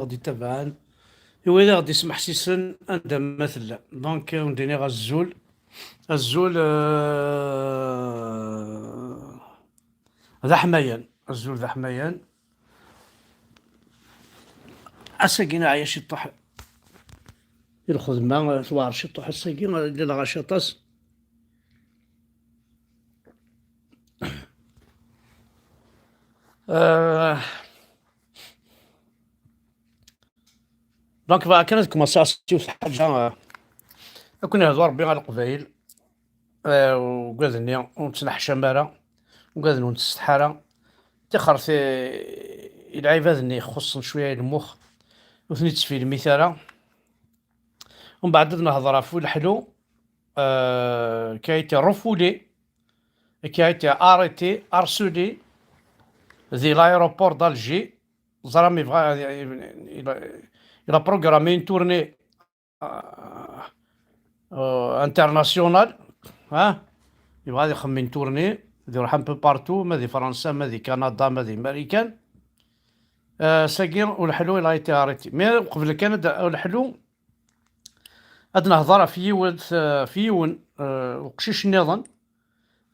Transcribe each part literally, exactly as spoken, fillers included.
aɣ-d-ittabaɛen, i wid aɣ-d-ismeḥsisen anda ma tellam. Donc, ur d-iniɣ azul, azul, euh, d aḥmayan, azul d aḥmayan. Ass-agi neɛya ciṭuḥ i lxedma, tewɛer ciṭuḥ ass-agi, d lɣaci aṭas. Euh, donc, bɣiɣ kan ad kmenseɣ s yiwet lḥaǧa, euh, ad ken-ihdu Rebbi ɣer Leqbayel, euh, ugaden-nni ur nettneḥcam ara, ugaden ur nettsetḥa ara. Tixert i, i lɛibad-nni ixuṣṣen cwiya i lmux, ur ten-id-ttfilmit ara. Umbeɛd ad nehḍer ɣef uleḥlu, euh, qui a été refoulé, qui a été arrêté, harcelé, di l'aéroport d'Alger. Ẓram yebɣa, il a, il a programmé une tournée, euh, euh, internationale, hein? Yebɣa ad ixemmem une tournée, ad iruḥ un peu partout, ma di Fransa, ma di Kanada, ma di Marikan. Euh, sagi, uleḥlu, il a été arrêté. Mais qbel kan ad, uleḥlu, ad nehḍer ɣef yiwet, euh, ɣef yiwen, euh, uqcic nniḍen,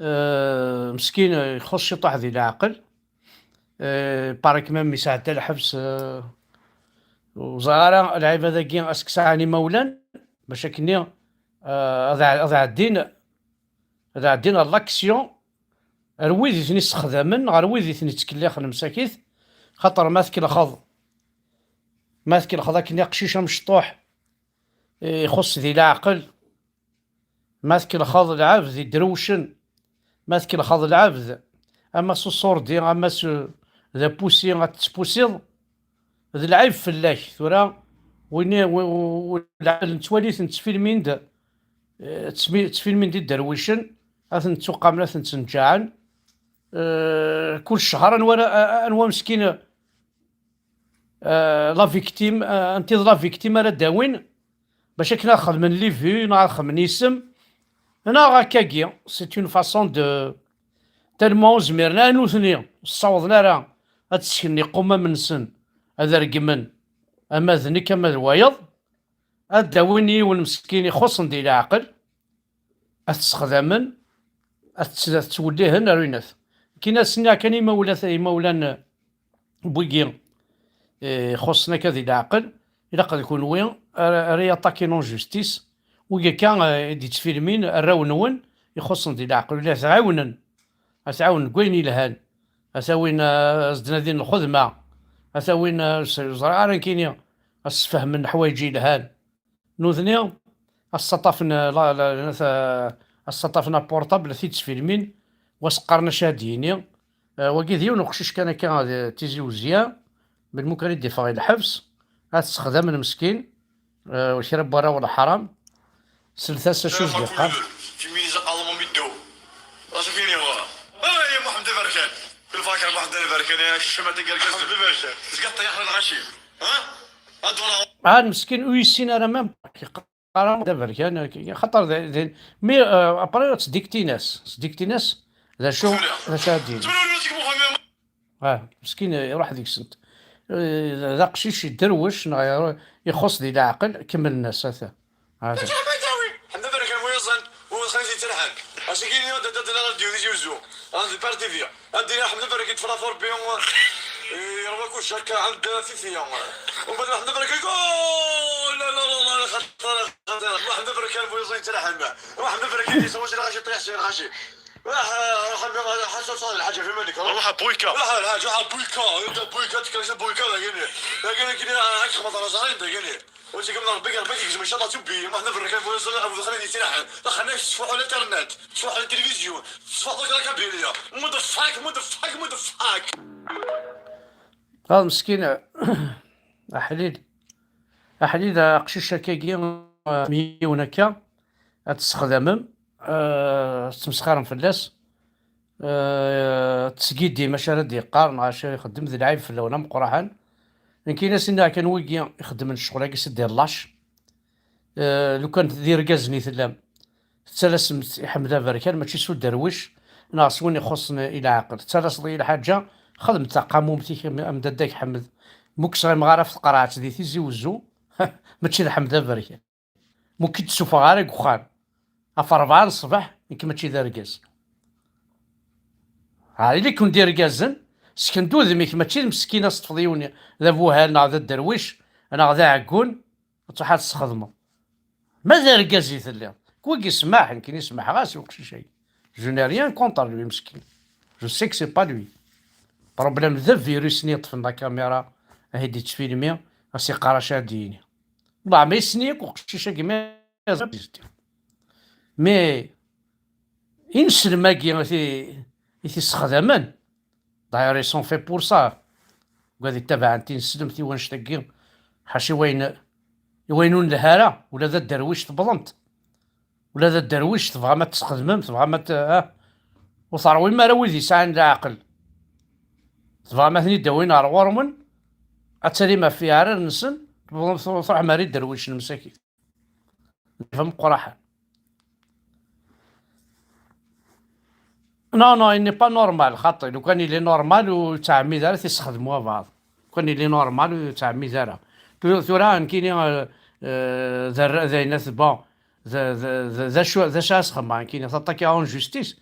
euh, meskin, euh, ixuṣ ciṭuḥ di leɛqel. Euh, paraît que même yesɛedda lḥebs, euh, ur ẓriɣ ara lɛibad-agi ass-a sɛan imawlan, bac akken-nni, euh, ad ɛ-, ad ɛeddin, ad ɛeddin ɣer l'action, ar wid i ten-issexdamen, ɣer wid i ten-ittkellixen msakit, xaṭer ma tkelxeḍ, ma tkelxeḍ akken aqcic amecṭuḥ, ixuṣ di leɛqel, ma tkelxeḍ lɛebd idrewcen, ma tkelxeḍ lɛebd, ama s uṣurdi, ama s, d apusi, ad tettpusiḍ, d lɛib fell-ak. Tura, win i, wi-, wi-, wi-, lɛebd nettwali-ten ttfilmin-d, eh, ttmi-, ttfilmin-d iderwicen, ad ten-ttuqamen, ad ten-ttneǧǧaɛen. Eh, kul ccher, anwa ara, a-, a-, anwa meskin, euh, la victime, euh, anti d la victime ara d-awin, bac akken ad xedmen les vues, neɣ ad xedmen isem, neɣ akkagi, c'est une façon de, tellement ur zmiren ara nutni, ur ssawḍen ara ad sken iqumam-nsen, ad regmen, ama d nekk, ama d wayeḍ, ad d-awin yiwen meskin ixuṣṣen di leɛqel, ad t-ssexdamen, ad t-, ad t-ttwellihen ar winat. Kkin-asen kan imawlat-, imawlan n wigi, eh, ixuṣṣen akka di leɛqel, ilaq d kunwi ara, ara yaṭakin en justice, wigi akka, eh, i d-ittfilmin arraw-nwen ixuṣṣen di leɛqel, ula tɛiwnen, ad tɛawnen deg wayen yelhan, ad t-awin, eh, ad s-d-nadin lxedma, ad t-awin, eh, s-, ur ẓriɣ ara nekkini, ad s-sfehmen leḥwayeǧ yelhan. Nutni, ad s-ttaṭafen, la, la, la, ta-, ad s-ttaṭafen aportable, ad t-id-sfilmin, wa s-qqaren acu ad d-yini. Eh, wagi d yiwen uqcic kan akka, d Tizi Uzya, melmi kan i d-iffeɣ i lḥebs, ad t-ssexdamen meskin, eh, kra n warraw n leḥram, slet-as acu i s-d-iqqar. Timini zaqaḍ mu middo. Acu kini wa? Ah, ya Muḥemmed Aberkan. Kul fakir Muḥemmed Aberkan, ya ccama tagergaz. Muḥemmed Aberkan. Tezga ṭṭiyax n lɣaci. Ha? Ah, meskin, ur yessin ara même. Yeqqar-am d aberkan, xaṭer d, d, mi, euh, après, ttdiktin-as, ttdiktin-as, d acu, d acu ad d-yini. Ah, meskin, iruḥ deg-sent. Euh, d aqcic iderwec, neɣ iru-, ixuṣ di leɛqel, kemmlen-as, ata. Ata. Ḥmed Aberkan bu yiẓan, u xali yettraḥan. Asigi-nni, da, da, da, radio di Tizi Uzzu. Ah, di Par T V. Anda yella Ḥmed Aberkan, yetfrafer bi, eh, yerwa kullec akka, ɛand Tifiya. Umbeɛd Ḥmed Aberkan, oh, la, la, la, la, xaṭer, xaṭer. Ḥmed Aberkan bu yiẓan yettraḥan. Ḥmed Aberkan yeswa lɣaci, ṭiḥ lɣaci. Raḥ, raḥ, raḥ, ḥaca lḥaǧa fi malek. Ruḥ a Buyka. Ruḥ a lḥaǧa, ruḥ a Buyka. Anta Buyka, tekker a Buyka, dagini. Dagini, kini, ah, xmaṭ ara ẓrin, dagini. وتقبل ربي، ربي يجزم إن شاء الله توبي. ما حنا بركان بويا صلى أبو ذخنا يتلاحم. دخلنا يصفحوا على الإنترنت، يصفحوا على التلفزيون، يصفحوا على كابيليا. Motherfuck, motherfuck, motherfuck. هذا مسكين، أحليل، أحليل، أقشيش هكاكي، آه، ميون هكا، هاد تستخدمم، آه، تمسخرم فلاس. آه، تسقيدي ماشي راه ديقار، نغاشي يخدم ذي العيب في اللون مقرحان. لكن سنا كان ويجي يخدم الشغل هاكي سيدي اللاش. آه، لو كان ذي رجازني تلام، تسلسم يحمد بركان، ماشي سو درويش، ناقص وين يخصني إلى عقل. تسلس ضي الحاجة، خدمت قاموم تيك أم داداك حمد. Mu k-sɣimeɣ ara ɣef tqerɛet di Tizi Wezzu, mačči d Ḥmed Aberkan. Mu k-id-sufeɣ ara deg uxxam ɣef rebɛa n ṣṣbeḥ, nekk mačči d argaz. Ha, ili-ken d irgazen, sken-d udem-ik, mačči d meskin ad s-teṭṭfeḍ yiwen d abuhal neɣ d aderwic neɣ d aɛeggun, ad truḥ ad tesxedmeḍ. Ma d argaz i telliḍ, wagi smaḥ, nekkini smaḥeɣ-as i uqcic-agi. Je n'ai rien contre lui, meskin. Je sais que c'est pas lui. Problème d virus-nni yeṭṭfen la caméra, ahi d-yettfilmi, as-iqqar acu ad d-yini. Wallah, ma yessen yakk uqcic-agi, ma mais ineslem-agi i t-, i t-issexdamen, d'ailleurs, ils sont faits pour ça. Wid ittabaɛen tineslemt i wannect-agi, ḥaca i wayen, i wayen ur nelhi ara, ula d aderwic tebḍem-t. Ula d aderwic tebɣam ad t-tesxedmem, tebɣam ad t-, ah, ur terwim ara wid yesɛan leɛqel. Tebɣam ad ten-id-awin ɣer ɣur-wen, ad talim ɣef yiɛrar-nsen, tebɣam tru-, truḥem ar iderwicen msakit. D meqqraḥen. Non, non, il n'est pas normal, xaṭi. Lukan il est normal ur yettɛemmid ara ad t-issexdem wabɛaḍ. Lukan il est normal ur yettɛemmid ara. Tu-, tura, nekkini, euh, euh, d ar-, d ayen at-, bon, d, d, d, d acu, d acu ara sxedmeɣ, nekkini, taṭaki en justice.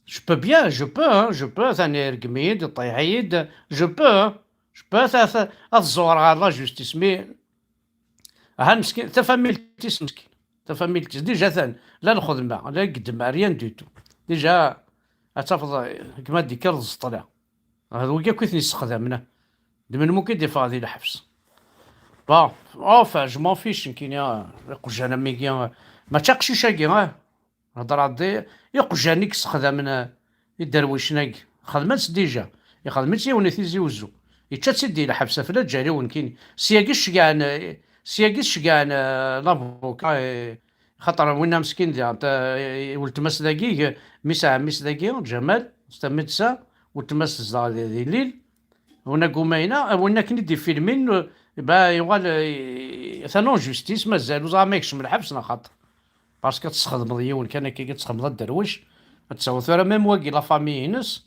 Je peux bien, je peux, hein, je peux, tani ireggem-iyi-d, iṭṭeḥ-iyi-d, je peux, hein, je peux, ta-, ta-, ad ẓẓuɣreɣ ɣer la justice, mais Aha, meskin, tafamilt-is meskin. Tafamilt-is, déjà, atan, la lxedma, la yeddem, rien du tout. Déjà, ad tafeḍ, eh, kma d-yekker d ẓṭla. D wigi akk i ten-yessexdamen. D melmi akk i d-iffeɣ di lḥebs. Bon, enfin, je m'en fiche, nekkini, ah, iqjan am wigi, ah, mačči aqcic-agi, ah. Heddreɣ-d i, iqjan i yessexdamen, eh, iderwicen-agi. Xedmen-tt déjà. Ixdem-itt yiwen i Tizi Wezzu. Yečča-tt-id di lḥebs ɣef laǧal-iw nekkini. Syagi ceggɛen, eh, syagi ceggɛen, eh, l'avocat, eh, xaṭer winna meskin diɣen, ta-, eh, weltma-s dagi, g-, mmi-s ɛemmi-s dagi, Ǧamal, s tamedsa, weltma-s tezdeɣ di, di Lille. Winna Gumayna, winna akken i d-ifilmin, eh, ba, yuɣal, eh, atan en justice, mazal, ur ẓriɣ ma yekcem lḥebs neɣ xaṭer. Parce que ad tesxedmeḍ yiwen kan akka, ad tesxedmeḍ aderwic, ad tsaweḍ tura même wagi, la famille-ines,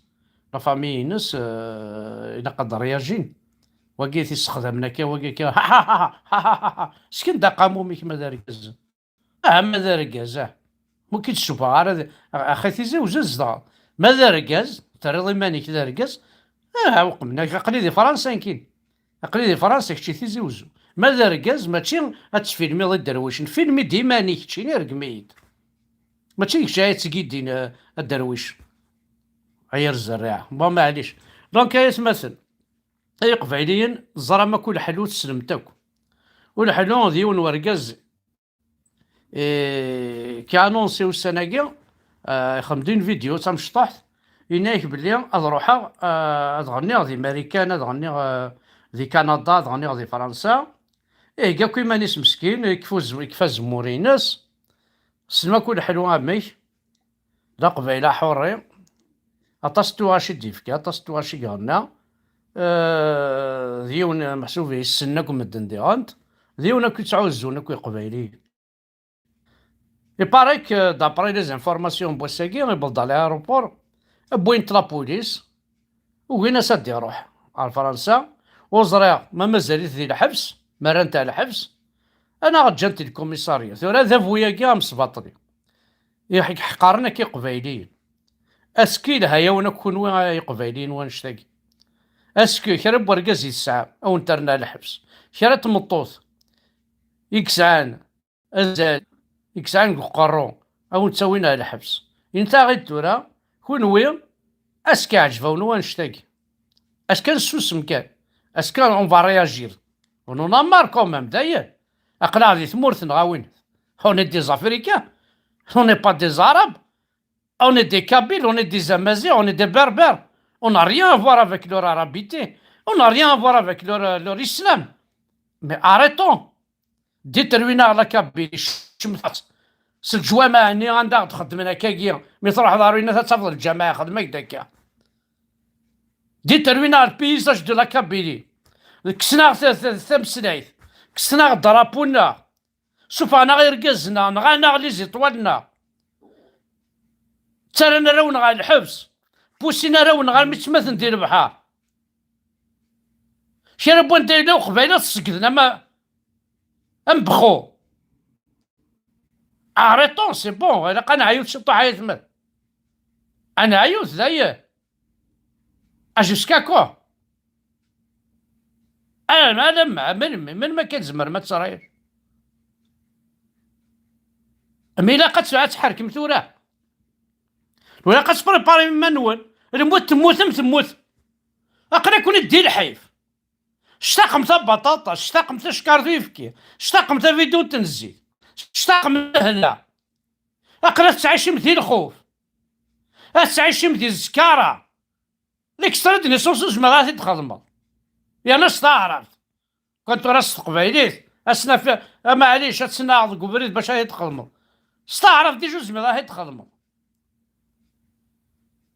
la famille-ines, euh, ilaq ad réagin. Wagi i t-issexdamen akka, wagi akka, ha, ha, ha. Sken-d aqamum-ik ma d argaz. Ah, ma d argaz, ah. Mu k-id-ssufeɣ ara, d-, axi Tizi Wezzu zedɣeɣ. Ma d argaz, terriḍ iman-ik d argaz, ah, uqmen-ak, aql-i di Fransa, nekkini. Aql-i di Fransa, kečč di Tizi Wezzu. Ma d argaz, mačči ad tfilmiḍ iderwicen. Filmi-d iman-ik, keččini, rgem-iyi-d. Mačči d kečč ara yettgiddin, eh, aderwic. Ay ar zerriɛa. Bon, maɛlic. Donc, ay atmaten, ay iqbayliyen, teẓram akk leḥlu, tessnem-t akk. Uleḥlu d yiwen wergaz, eh, ki annoncé ussan-agi, eh, ixdem-d une vidéo d tamecṭuḥt, yenna-yak belli ad ruḥeɣ, eh, ad ɣenniɣ di Marikan, ad ɣenniɣ, eh, di Kanada, ad ɣenniɣ di Fransa. Ihegga akk iman-is meskin, yekfa uz-, yekfa azemmur-ines. Tessnem akk leḥlu amek. D aqbayli aḥurri. Aṭas n tuɣac i d-yefka, aṭas n tuɣac i iɣenna. Eh, d yiwen meḥsub yessen akk medden diɣen. D yiwen akk yettɛuzzun akk iqbayliyen. Il paraît que, d'après les informations n wass-agi, yewweḍ-d à l'aéroport, wwin-t la police, ugin-as ad d-iruḥ ɣer Fransa. Ur ẓriɣ ma mazal-it di lḥebs, ma rran-t ɣer lḥebs, anaɣ ǧǧan-t di lkumisarya. Tura d abu-agi amesbaṭli. Iḥ-, ḥeqqaren akk iqbayliyen. Aski lha-yawen akk kunwi ay iqbayliyen wannect-agi. Aski kra n wergaz i tesɛam, a wen-terna lḥebs. Kra n tmeṭṭut i yesɛan azal i yesɛan deg uqerru, a wen-ttawin ɣer lḥebs. Intaɣ-id tura, kunwi, aski ɛǧeb-awen wannect-agi. Aski ad nessusem kan. Aski on va réagir. On en a marre quand même, d'ailleurs. Aql-aɣ di tmurt-nneɣ, a win. On est des Africains. On n'est pas des Arabes. On est des Kabyles, on est des Amazighs, on est des Berbères. On n'a rien à voir avec leur arabité. On n'a rien à voir avec leur, euh, leur islam. Mais arrêtons. Détruit-aɣ la Kabylie, cemmet-tt. S leǧwameɛ-nni anda ɣ-d-xeddmen akkagi. Mi truḥeḍ ɣer winna, ad tafeḍ lǧameɛ ixdem-ak-d akka. Détruit-aɣ le paysage de la Kabylie. Kksen-aɣ ta-, ta-, tameslayt. Kksen-aɣ drapeau-nneɣ. Sufɣen-aɣ irgazen-nneɣ, nɣan-aɣ les étoiles-nneɣ. Ttarran arraw-nneɣ ɣer lḥebs. Pussin arraw-nneɣ armi ttmaten di lebḥer. Kra n wanda yella uqbayli ad t-segden am, am bxu. Arrêtons, c'est bon, ilaq ad neɛyut ciṭuḥ ay atmaten. Ad neɛyut, d aya. À jusqu'à quand? Alamma, alamma, melmi, melmi akka tzemrem ad teẓrem? Mi ilaq ad tt-, ad tḥerkem tura. Ilaq ad tpreparem iman-nwen. Lmut temmutem, temmut. Aql-aken-id di lḥif. Ctaqem tabaṭaṭa, ctaqem tacekkaṛt uyefki, ctaqem tabidunt n zzit, ctaqem lehna. Aql-aɣ tettɛicim di lxuf. Ad tettɛicim di zzkara. L'extrait de naissance ur zmireɣ ad t-id-xedmeɣ. Yerna s taɛrabt. Kan tura s teqbaylit, ad s-naf, a maɛlic, ad tt-naɣ deg ubrid bac ad t-id-xedmeɣ. S taɛrabt déjà ur zmireɣ ad t-id-xedmeɣ.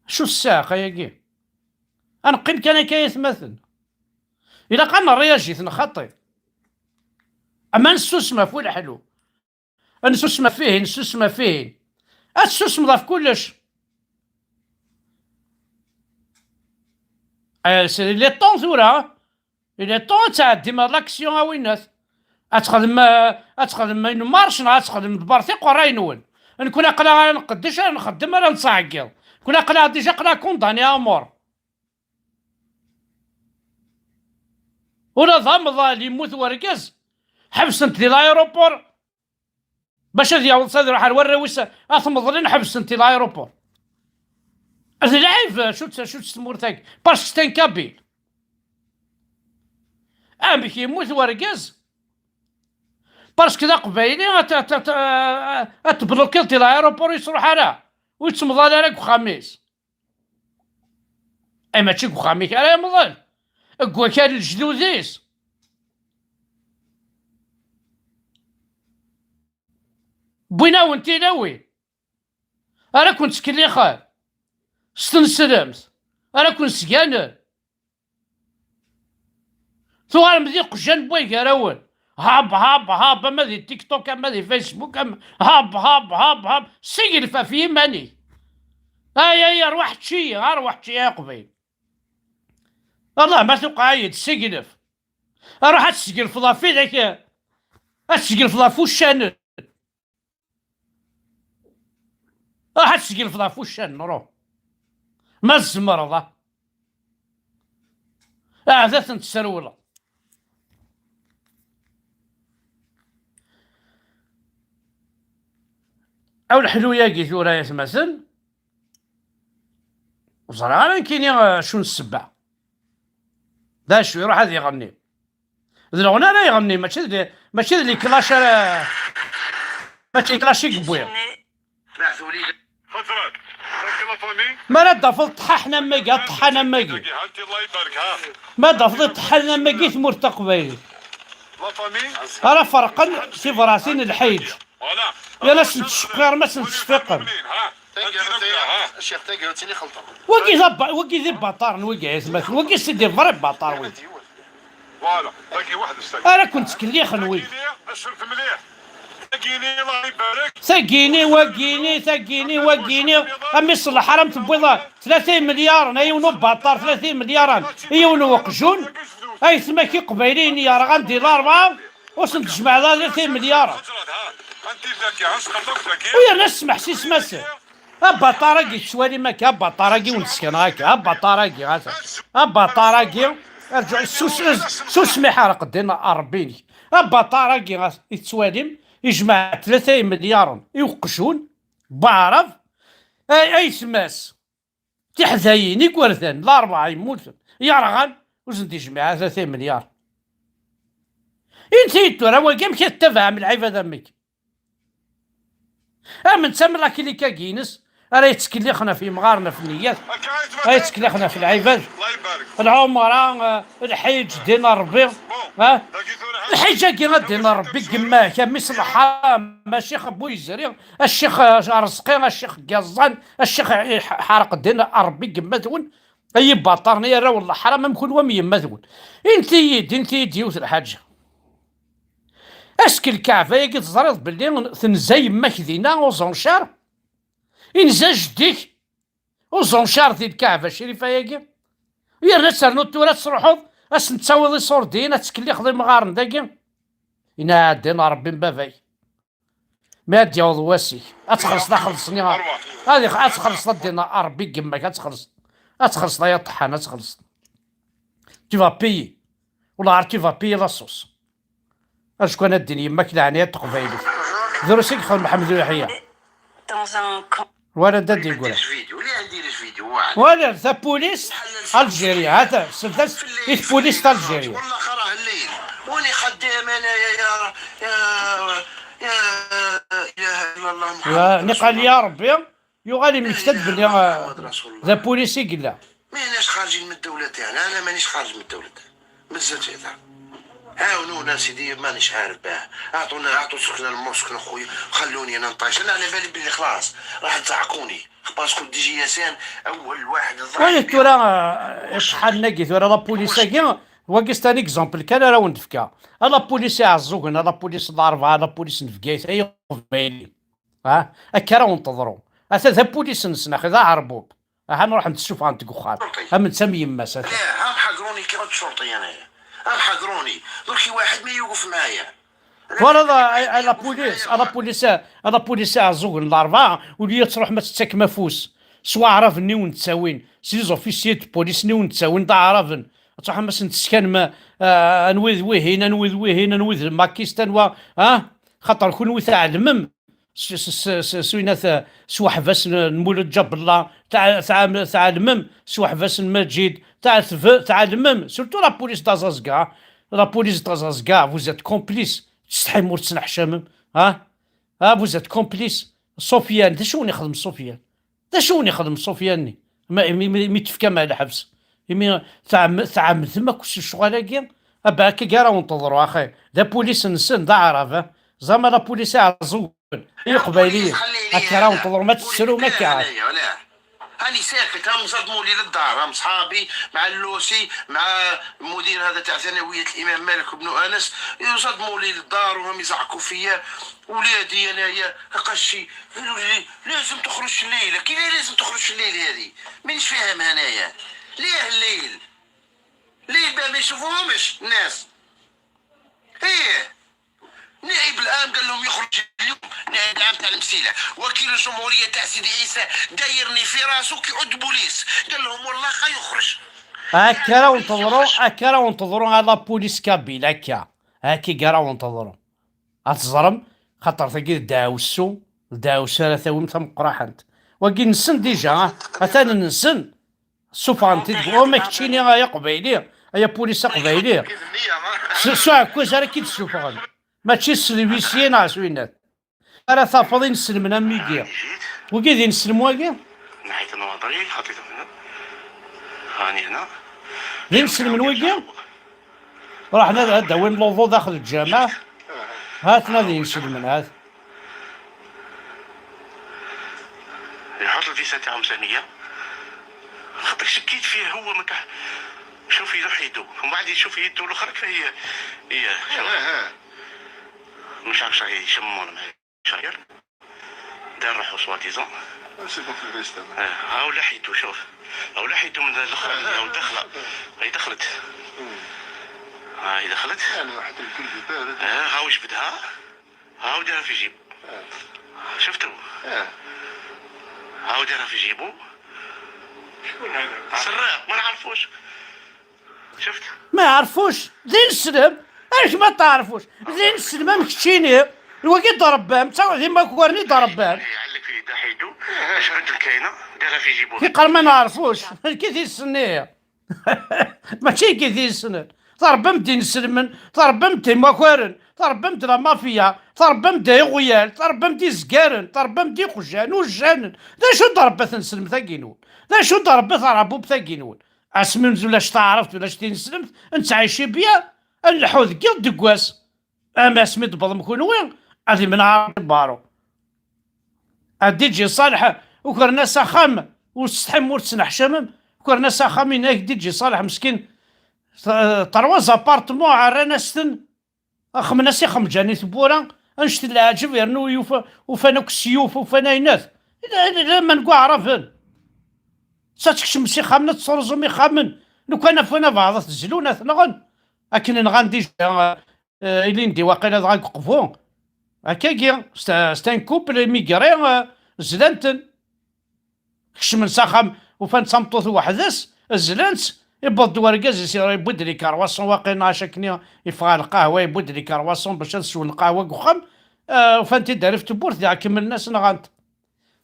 Acu ssaɛq ayagi? Ad neqqim kan akka ay atmaten. Ilaq ad nṛeyaji, tenxaṭi. Ama nessusem ɣef uleḥlu. Ad nessusem ɣef ihin, nessusem ɣef ihin. Ad tessusmeḍ ɣef kullec. Eh, c'est le temps tura. Il est temps ad tɛeddim à l'action a winnat. Ad txedmem, eh, ad txedmem une marche neɣ ad txedmem ḍebber tiqerray-nwen. Nekni aql-aɣ ara nqeddec, ara nxeddem, ara nettɛeggiḍ. Nekni aql-aɣ déjà aql-aɣ condamné à mort. Ula d amḍal yemmut wergaz, ḥebsen-t di l'aéroport. Bac ad yaweḍ s ad iruḥ ar warraw-is, ad t-meḍlen, ḥebsen-t di l'aéroport. D lɛib, acu-tt, acu-tt tmurt-agi? Parce que c'est un kabyle. Amek yemmut wergaz? Parce que d aqbayli, ad, ad, ad, ad tblukiḍ di l'aéroport, ur yettruḥ ara, ur yettemḍal ara deg uxxam-is. Ay, mačči deg uxxam-ik ara yemḍel, deg wakal n lejdud-is. Wwin-awen tilawin. Ara ken-ttkellixen. S tneslemt. Ara ken-sganen. Tuɣalem d iqjan n wagarawen. Hab, hab, hab, ama di TikTok, ama di Facebook, ama hab, hab, hab, hab. Siglef ɣef yiman-ik. Ay, ay, arwaḥ čči, arwaḥ čči, ay aqbayli. Allah ma tuqeɛ-iyi-d, siglef. Ruḥ ad tesgelfeḍ ɣef widak, ad tesgelfeḍ ɣef uccanen. Ruḥ ad tesgelfeḍ ɣef uccanen, ruḥ. Ma tzemreḍ, ah. Ahat ad ten-tesrewleḍ. Aw leḥlu-yagi tura, ay atmaten. Ur ẓriɣ ara nekkini, eh, acu n ssebba. D acu, iruḥ ad iɣenni. D leɣna ara iɣenni, mačči d, mačči d les clashs ara, mačči d les clashs i yewwi. Ma ara d-tafeḍ ṭṭḥaḥen am wagi, ṭṭḥan am wagi. Ma d-tafeḍ ṭṭḥan am wagi, tmurt taqbaylit. Ara ferqen tibratin n lḥiǧ. Yal ass n ttceqqirem, ass n ttcfiqem. Wagi d abba-, wagi d ibaṭaren, wagi, ay atmaten. Wagi c'est des vrais bâtards, wagi. Ara ken-ttkellixen, wagi. Tagini, wagini, tagini, wagini, a mmi ṣṣleḥ, ara m-tewwiḍ tlata imelyaren, a yiwen ubaṭar, tlata imelyaren, i yiwen uqjun, ay tmak iqbayliyen yerɣan di Larebɛa, ur sen-tjemɛeḍ ara tlata imelyaren. U yerna ssmeḥ s isem-asen. Abaṭar-agi tettwalim akka, abaṭar-agi wen-d-sekneɣ akka, abaṭar-agi, ata, abaṭar-agi, rǧu, sus-, susmi ḥerq ddin Ṛebbi-inek. Abaṭar-agi, ata, i tettwalim, ijmeɛ tlata imelyaren i uqjun, n waɛrab, ay, aytma-s, tiḥdayin, igerdan, Larebɛa yemmuten, yerɣan, ur sen-d-ijmiɛ ara tlata imelyaren. Inti tura, wagi amek i tettabaɛem lɛibad am wigi? Am netta am lakilika-agi-ines ara yettkellixen ɣef yimɣaren, ɣef nniyat, ara yettkellixen ɣef lɛibad, lɛumra, eh, lḥiǧ, ddin n Ṛebbi, eh? Lḥiǧ-agi, ddin n Ṛebbi, gma-k, a mmi-s n lḥaṛam, a ccix Bu Yezri, a ccix, eh, Arezqi, a ccix Gaẓẓan, a ccix, eh, ḥerq ddin n Ṛebbi, gma-twen, ay ibaṭaren, ay arraw n leḥṛam, am kunwi am yemma-twen. Init-iyi-d, init-iyi-d yiwet lḥaǧa. Est-ce que lkaɛba-agi teẓriḍ belli tenza yemma-k dinna, aux enchères? Inza jeddi-k, aux enchères, di lkaɛba crifa-agi? Yerna ad ternuḍ tura ad truḥeḍ Ad sen-tawiḍ iṣurdiyen, ad tettkellixeḍ imɣaren dagi? Inɛaddin a Ṛebbi n baba-k. Mi ad d-yaweḍ wass-ik, ad txellṣeḍ axelleṣ-nni. Ad ix-, ad txellṣeḍ a ddin a Ṛebbi n yemma-k, ad txellṣeḍ. Ad txellṣeḍ ay aṭeḥḥan, ad txellṣeḍ. Tu vas payer. Wellah ar tu vas payer la sauce. Acku ad d-tini yemma-k leɛnaya n teqbaylit. Drus i yexdem Ḥmed Uyeḥya. Dans un camp. Wala da d-yeggura. Wala tapulis Algérie, ha-t-a, sel-as i tpulis n Algérie. والله راه الليل. وين يخدم انا يا يا يا يا اله الا الله محمد رسول الله. Niqal ya Ṛebbi, yuɣal yemmekta-d belli, ah, d apulis i yella. ماناش خارجين من الدولة تاعنا، أنا مانيش خارج من الدولة تاعنا. مازال في هذا. عاونونا سيدي، مانيش عارف باه. أعطونا، أعطوا سكنة الموسكن خويا، خلوني أنا نطيش. أنا على بالي بلي خلاص راح تزعقوني. باسكو دي جي اس ان أول واحد ضحك. Wala tura, ah, iṣeḥḥan-agi tura la police-agi, wagi c'est un exemple kan ara wen-d-fkeɣ. A la police Iɛeẓẓugen, a la police n Larebɛa, a la police n Bgayet, ay Iqbayliyen. Ha? Akka ara wen-teḍru. Ata d apulis-nsen, axi d aɛerbub. Aha, nruḥ nessufɣen-t deg uxxam. Am netta am yemma-s, ata. لا، هم حقروني كي رد شرطي أنا. هم حقروني. درك واحد ما يوقف معايا. Twalaḍ, a, a la police, a la police, a la police Iɛeẓẓugen n Larebɛa, au lieu ad truḥem ad tettakem afus s waɛraben-nni wen-d-ttawin, s les officiers de police-nni wen-d-ttawin d aɛraben, ad truḥem ad sen-teskanem, a, anwi d wihin, anwi d wihin, anwi d Makistan, wa, ha? Xaṭer kunwi tɛelmem s, s, s, s, s, winat, s weḥbas n, n Mulud Ǧabella, tɛa-, tɛa-, tɛelmem s weḥbas n Maǧid, tɛa-, tɛelmem, surtout la police d'Azazga, la police d'Azazga, vous êtes complices, tsetḥim ur tettneḥcamem, ha? Ha, vous êtes complices. Sufyan, d acu wen-ixdem Sufyan? D acu wen-ixdem Sufyan-nni? Ma, mi, mi, mi tefkam ar lḥebs, imi tɛem-, tɛemmdem akk s ccɣel-agi, abaki ara wen-teḍru, axi. D apulis-nsen, d aɛrab, eh? Zama d apulis Iɛeẓẓugen, i Iqbayliyen. Akka ara wen-teḍru, ma tettrum akka. هاني ساكت، هم صدموا لي للدار، هم صحابي مع اللوسي، مع المدير هذا تاع ثانوية الإمام مالك بن أنس، صدموا لي للدار وهم يزعقوا فيا. ولادي أنايا قشي، قالوا لي: "لازم تخرج الليلة". كي لازم تخرج الليل هذه؟ مانيش فاهم أنايا. ليه الليل؟ ليه باه ما يشوفوهمش الناس؟ إيه. نائب العام قال لهم يخرج اليوم، نائب العام تاع المسيلة، وكيل الجمهورية تاع سيدي عيسى دايرني في راسو كي عود بوليس، قال لهم: "والله خا يخرج". هكا راه نتظروا، هكا راه نتظروا على بوليس كابيل، هكا، هكا راه نتظروا. أتزرم، خاطر تاكي دعوسو، دعوسو راه تاويم تمقراحنت. وكي نسن ديجا، أتانا نسن. سوفانتي تقول: "أو ما كتشيني يا قبيلي، يا بوليس قبيلي". س-، سو عكوز راه كي تسوفغن. ماشي السلفيسيين، ع سوينات. راه تافض ينسلمن أميكي. وكي دي نسلم واكي؟ نحيت النواظرين، حطيتهم هنا. هاني هنا. دي نسلمن واكي؟ رحنا هذا وين لوضو داخل الجامع. هاتنا دي نسلمن، هات. يحط الفيزا تاعهم ثانية. خاطر شكيت فيه هو ما كح-، شوف يدو حيدو. ومن بعد يشوف يدو الأخرى كيف هي، هي، شوف. مش عارف شنو يشمون معايا. شاير. دار روحو سوا ديزون. سي بون في الفيست، أنا. آه، هاو لحيتو، شوف. هاو لحيتو من الأخرى، آه، هاو داخلة. هاي دخلت. هاي دخلت. يعني واحد الكل بارد. آه، هاو جبدها. هاو دارها في جيب. آه. شفتو؟ آه. هاو دارها في جيبو. شكون هذا؟ سراق، ما نعرفوش. شفت؟ ما يعرفوش. دين السلام. اش ما تعرفوش؟ دين السلام مكتشيني. الوقت ضربام، تصور ديما كوارني ضربام. يعلق في يده حيدو. شفت الكاينة؟ دارها في جيبو. كي قال ما نعرفوش. كي تيسني. ماشي كي تيسنن. Tṛebbam-d inselmen, tṛebbam-d imakaren, tṛebbam-d la mafia, tṛebbam-d iɣyal, tṛebbam-d izgaren, tṛebbam-d iqjan, ujjanen. D acu d-ṛebbat tneslemt-agi-nwen? D acu d-ṛebbat tṛabbubt-agi-nwen? Asmi ulac taɛrabt, ulac tineslemt, nettɛici bya, ad nleḥḥu deg yiḍ deg wass. Ama asmi d-tewwḍem kunwi, ad imneɛ Ṛebbi baṛu. A D J Ṣaleḥ, ukren-as axxam, ur tsetḥim, ur tettneḥcamem, ukren-as axxam, yenna-ak D J Ṣaleḥ meskin, t-, trois appartements, rran-as-ten, xemmen-as ixemjan i tewwura, annect n leɛǧeb, yernu yufa, ufan akk ssiyuf, ufan aynat. Laman deg Waɛraben. Sa tkecmem s ixxamen, ad tesruẓum ixxamen, Lukan afan abeɛḍ ad t-zlun, ad t-nɣen. Akken nɣan déjà, euh, ilindi waqila dɣa deg uqbu. Akkagi, c'est un, c'est un couple immigré, euh, zlan-ten. Kecmen s axxam, ufan d tameṭṭut weḥd-s, zlan-tt, iwweḍ-d wergaz-is, yewwi-d les croissants, waqila neɣ acu akken, yeffeɣ ɣer lqahwa, yewwi-d les croissants bac ad swen lqahwa deg uxxam, euh, ufan-t-id ɣef tewwurt, diɣ kemmlen-as nɣan-t.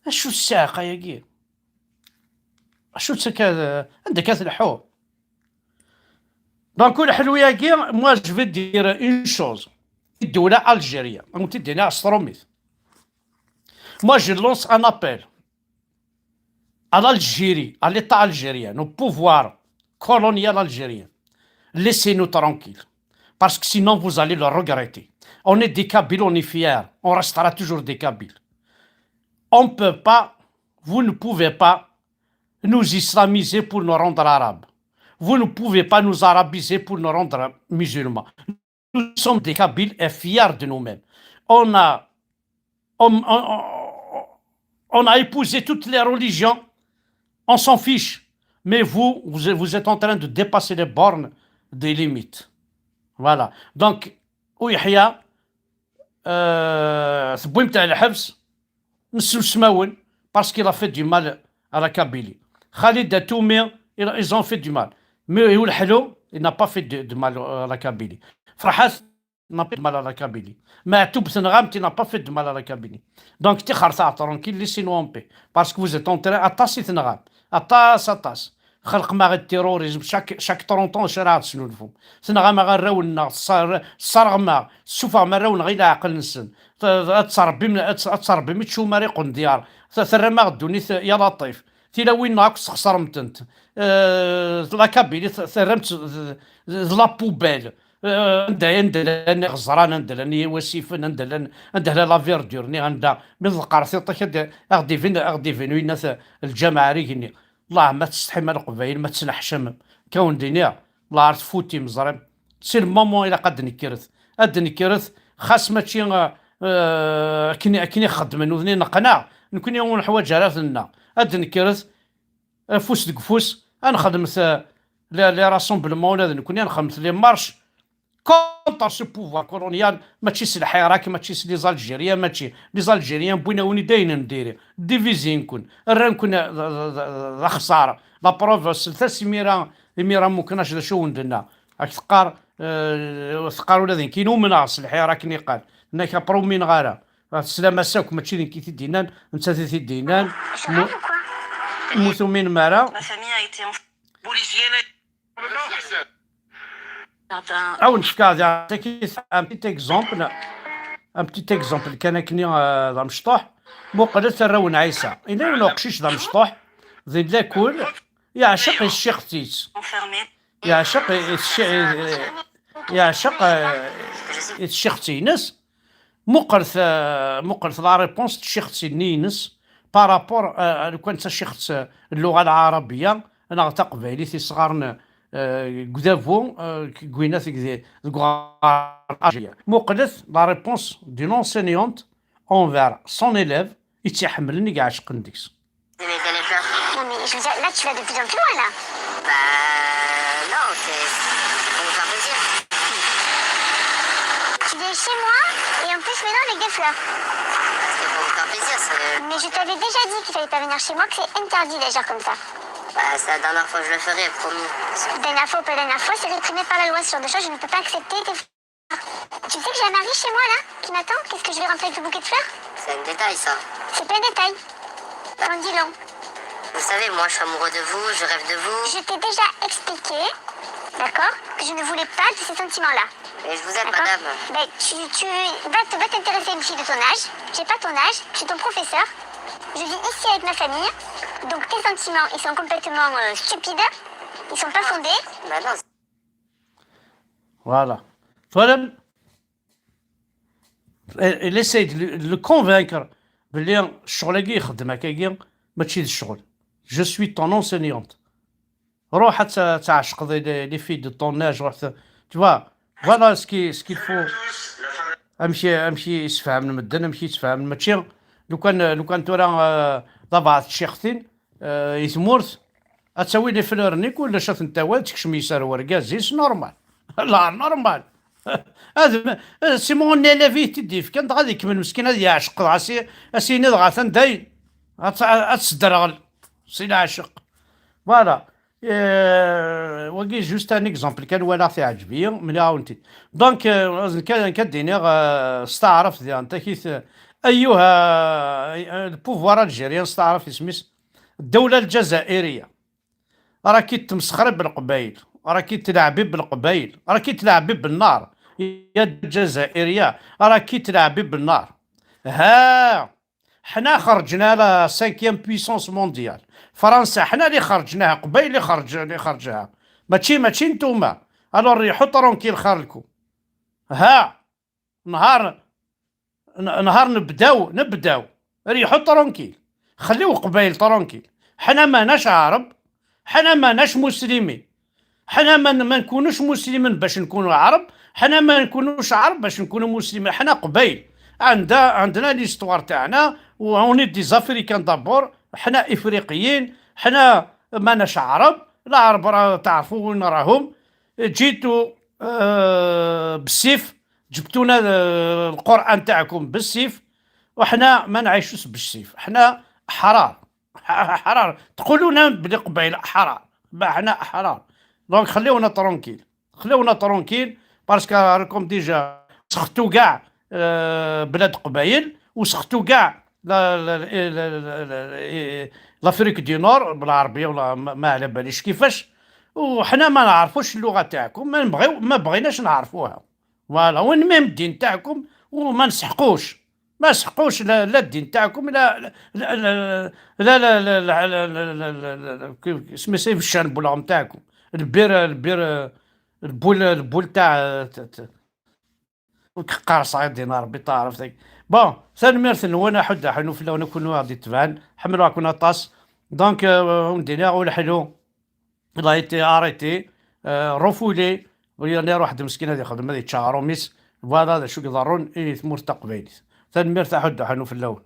Acu ssiɛqa-agi? Acu-tt akka, anda akka tleḥḥu? Donc, ur ḥelwi-agi, moi, je vais dire une chose. Ddewla Algérie, am t-id-iniɣ s trumit. Moi, je lance un appel à l'Algérie, à l'État algérien, au pouvoir colonial algérien. Laissez-nous tranquilles. Parce que sinon, vous allez le regretter. On est des Kabyles, on est fiers. On restera toujours des Kabyles. On ne peut pas, vous ne pouvez pas nous islamiser pour nous rendre arabes. Vous ne pouvez pas nous arabiser pour nous rendre musulmans. Nous sommes des Kabyles et fiers de nous-mêmes. On a, on, on- on- on a épousé toutes les religions, on s'en fiche. Mais vous, vous, vous êtes en train de dépasser les bornes des limites. Voilà. Donc, Yahya, euh, tewwim-t ɣer lḥebs, nessusem-awen, parce qu'il a fait du mal à la Kabylie. Khalid Atoumi, ils ont fait du mal. Mais Iwelḥlu, il n'a pas fait de, de mal à la Kabylie. Ferḥat, il n'a pas fait de mal à la Kabylie. Maɛtub, tenɣam-t, il n'a pas fait de mal à la Kabylie. Donc, tixer-taɣ tranquille, laissez-nous en paix. Parce que vous êtes en train, aṭas i tenɣam. Aṭas, aṭas. Xelqem-aɣ-d terrorisme, chaque, chaque trente ans, acu ara ɣ-d-tesnulfum? Tenɣam-aɣ arraw-nneɣ, tesserɣem-aɣ, tessufɣem arraw-nneɣ i leɛqel-nsen. Ad tettrebbim, ad tettrebbim iččumar iqendyar. Terram-aɣ ddunit ya laṭif. Tilawin-nneɣ akk tesxeṣrem-tent. Euh, la Kabylie terram-tt d la poubelle. Euh, anda, anda llan iɣeẓran, anda llan iwasifen, anda llan, anda llan la verdure-nni, anda mi tḍeqqer tiṭ-ik, ad aɣ-d-ibin, aɣ-d-ibin winna lǧameɛ ar igenni. Llah, ma tsetḥim a Leqbayel, ma tettneḥcamem. Kawen d-iniɣ, llah ar tfutim, ẓrim. C'est le moment ilaq ad d-nekkret. Ad d-nekkret, xas mačči, euh, euh, akken, akken i xeddmen udni neqqneɣ, nekkni ur neḥwaǧ ara ad nennaɣ. Ad d-nekkret, afus deg ufus, ad nexdem, euh, les, les rassemblements ula d nekkni, ad nexdem les marches contre ce pouvoir colonial, mačči s lḥirak, mačči s les Algériens, mačči les Algériens wwin-awen-id ayen n diri, divizin-ken, rran-ken d, d, d, d axeṣṣar. La preuve, slet-as imira, imira Muknac d acu wen-d-tenna. Ak teqqar, euh, teqqar ula d nekkin umneɣ s lḥirak niqal. Tenna-k après ur umineɣ ara. Teslam-as akk, mačči d nekk i t-id-yennan, nettat i t-id-yennan. Mu-, ur tuminem ara. Ad wen-fkeɣ da un petit exemple, un petit exemple kan akkenni, euh, d amecṭuḥ. Muqlet arraw n Ɛisa. Yella yiwen uqcic d amecṭuḥ, di lakul, yeɛceq i tcixet-is. Yeɛceq i tci-, yeɛceq, euh, i tcixet-ines. Muqlet, euh, muqlet la réponse n tcixet-nni-ines par rapport, euh, lukan d tacixet, euh, n lluɣa lɛarabiya neɣ taqbaylit i sɣaren, euh, deg udabu, euh, deg winat deg, deg uɣar Algérie. Muqlet la réponse d'une enseignante envers son élève i tt-iḥemmlen, i iɛecqen deg-s. Vous aimez bien les fleurs ? Non, mais je veux dire, là, tu vas de plus en plus loin, là. Bah, non, c'est c'est pour vous faire plaisir. Tu viens chez moi et en plus, maintenant, avec des fleurs. Bah, c'est pour vous faire plaisir, c'est le... Mais je t'avais déjà dit qu'il fallait pas venir chez moi, que c'est interdit d'agir comme ça. Bah, c'est la dernière fois que je le ferai, promis. Dernière fois ou pas dernière fois, c'est réprimé par la loi, ce genre de choses, je ne peux pas accepter tes... Tu sais que j'ai un mari chez moi, là, qui m'attend ? Qu'est-ce que je vais rentrer avec le bouquet de fleurs ? C'est un détail, ça. C'est pas un détail. T'en dis long. Vous savez, moi, je suis amoureux de vous, je rêve de vous. Je t'ai déjà expliqué, d'accord, que je ne voulais pas de ces sentiments-là. Mais je vous aime, d'accord, madame. Ben, tu, tu vas te, va t'intéresser à une fille de ton âge. J'ai pas ton âge, je suis ton professeur. Je vis ici avec ma famille. Donc tes sentiments, ils sont complètement, euh, stupides. Ils sont pas fondés. Bah non. Voilà. Twalam? Elle essaie de le, de le convaincre belli ccɣel-agi ixeddem akkagi mačči d ccɣel. Je suis ton enseignante. Ruḥ ad t-, ad tɛecqeḍ les, les filles de ton âge, ruḥ t-, tu vois, voilà ce qui, ce qu'il faut. Amek, amek i sfehmen medden, amek i ttfehmen, mačči lukan, lukan tura, euh, d abɛaḍ tcixtin, euh, i tmurt, Ad tawi les fleurs-nni kullec, ad tent-tawi, ad tekcem yes ar wergaz-is, normal. La, normal. Ad, Simon Nelevi i t-id-yefkan, dɣa ad ikemmel meskin ad yeɛceq, dɣa si, ad s-yini dɣa atan dayen. Ad, ad tesderɣel si leɛceq. Voilà. Euh, wagi juste un exemple kan, walaɣ-t, iɛǧeb-iyi, mliɣ-awen-t-id. Donc, euh, nekk, nekk ad d-iniɣ, euh, s taɛrabt diɣen, takit, euh, ayyuha, euh, le pouvoir algérien, s taɛrabt isem-is, ddawla lǧazairiya. Raki tmesxri belqbayel, raki tleɛbi belqbayel, raki tleɛbi bennar. Ya lǧazairiya, raki tleɛbi bennar. Ha! Ḥna xerǧna la cinquième puissance mondiale. Fransa, ḥna li xerǧnaha, Qbayl li xerǧ-, li xerǧaha. Mačči, mačči ntuuma. Alors, riḥu tranquille xarlkum. Ha! Nhar, n-, nhar nebdaw, nebdaw. Riḥu tranquille. Xliw Qbayl tranquille. Ḥna manac Ɛreb, ḥna manac muslimin. حنا ما، ما نكونوش مسلمين باش نكونوا عرب، حنا ما نكونوش عرب باش نكونوا مسلمين، حنا قبايل. عندنا، عندنا l'histoire تاعنا، و on est des Africains d'abord، حنا إفريقيين، حنا ماناش عرب. العرب راه تعرفوا وين راهم. جيتوا، آه، بالسيف، جبتونا، آه، القرآن تاعكم بالسيف، وحنا ما نعيشوش بالسيف، حنا أحرار. أحرار. تقولوا لنا بلي قبايل أحرار، ما حنا أحرار. Donc خليونا tranquille، خليونا tranquille، parce que راكم déjà سختوا كاع، آه، بلاد قبايل، وسختوا كاع لا، لا، لا، لا، لا، لا، l'Afrique du Nord بالعربية ولا ما، ما على باليش كيفاش. وحنا ما نعرفوش اللغة تاعكم، ما نبغيو، ما بغيناش نعرفوها. Voilà، وين même الدين تاعكم وما نسحقوش، ما نسحقوش لا، لا الدين تاعكم، لا، لا، لا، لا، لا، لا، لا، لا، لا، لا، كيف اسمه سيف الشان بولغم تاعكم. البير، البير، البول، البول تاع، ت-، ت-، قارص غير دينا ربي تعرف ذاك. Bon، ثانميرث-نون، أحد أحنو فلاون كونوا غادي تبان، حملوا راكم أطاس. Donc، آه، وندينا والحلو. Il a été arrêté، آه، refoulé، ويعني واحد مسكين هذا يخدم، هذا يتشهر وميس. Voilà، هذا شو يضرون، إيه، ثمور تقبيليت. ثانميرث أحد أحنو فلاون.